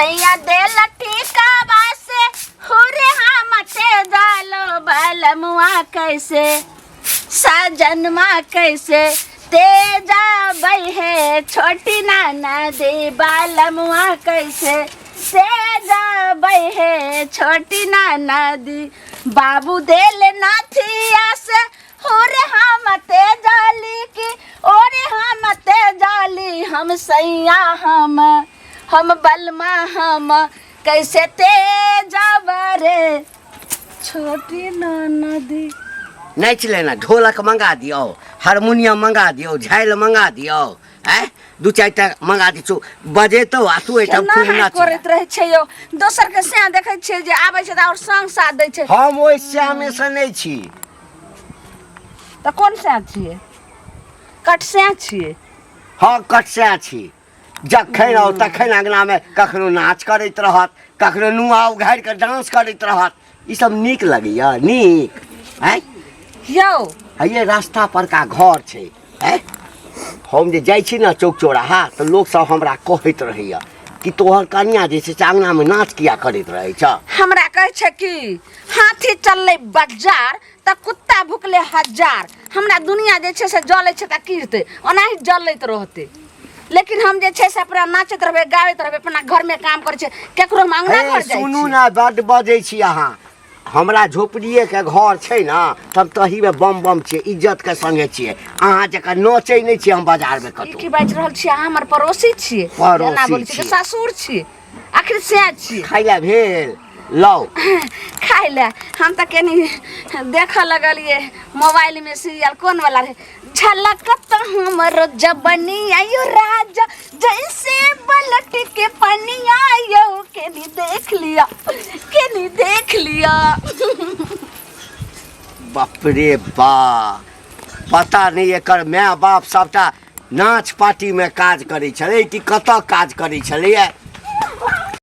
सैया देल टीका से हुरे हम ते जालो बलमुआ कैसे सजनमा कैसे तेजा है छोटी नाना दे बालमुआ कैसे तेजा है छोटी नाना दी बाबू देल नाथिया से होरे हम ते जाली की ओरे हम ते जाली हम सैया हम बलमा हम कैसे तेजा रे छोटी नाना दी। नाचि लेना, ढोलक मंगा दियौ, हारमोनियम मंगा दियौ, झालि मंगा दियौ, आँय दू चारिटा मंगा दै छौ, बजेतौ आ तू एहिठाम केना खूब हाय नाच। करैत रहै छै यौ, दोसर के सैं देखै छियै जे आबै छै तऽ आओर संग साथ दै छै। हम ओहि श्यामे से नहि छी। तऽ कोन सैं छियै? कटसैं छियै? हँ, कटसैं छी। जखन आउ तखन अङ्गनामे कखनो नाच करैत रहत, कखनो नुआ उघारि कऽ डांस करैत रहत। ई सब नीक लगैया? नीक आँय? यौ हइये रास्ता परका घर छै। आँय, हम जे जाइ छी ने चौक चौराहा तऽ लोकसब हमरा कहैत रहैया कि तोहर कनिया जे छै से अङ्गनामे नाच किया करैत रहै छ। हमरा कहै छै कि हाथी चललै बाजार तऽ कुत्ता भुकले हजार। हमरा दुनिया जे छै से जलै छै तऽ की हेतै, ओनाही जलैत रहतै, लेकिन हम जे छै से अपना नाचैत रहबै, गाबैत रहबै, अपना घरमे काम करै छै, केकरो हम अङ्गना हे घर जाइ सुनू छी। ने, बड्ड बजै छी अहाँ। हमरा झोपड़िएके घर छै ने, तब तहीमे बम बम छियै, इज्जतके सङ्गे छियै। अहाँ जकाँ नचै नहि छियै हम बाजारमे ई कतहु। की बाजि रहल छियै अहाँ? हमर पड़ोसी छियै। पड़ोसी एना बोलै छियै कि छियै। ससुर छियै? आखिर सएह छियै। खाइ लए भेल लौ? खाइ लए हम तऽ कनि देखऽ लगलियै मोबाइलमे सीरियल, कोन वाला रहै, झलक तऽ हमर जबनी आयो राजा जैसे पलट के पानी आयो, केनी देख लिया, केनी देख लिया। बाप रे बा, पता नहि एकर माय बाप सबटा नाच पार्टीमे काज करै छलै कि कतऽ काज करै छलैए।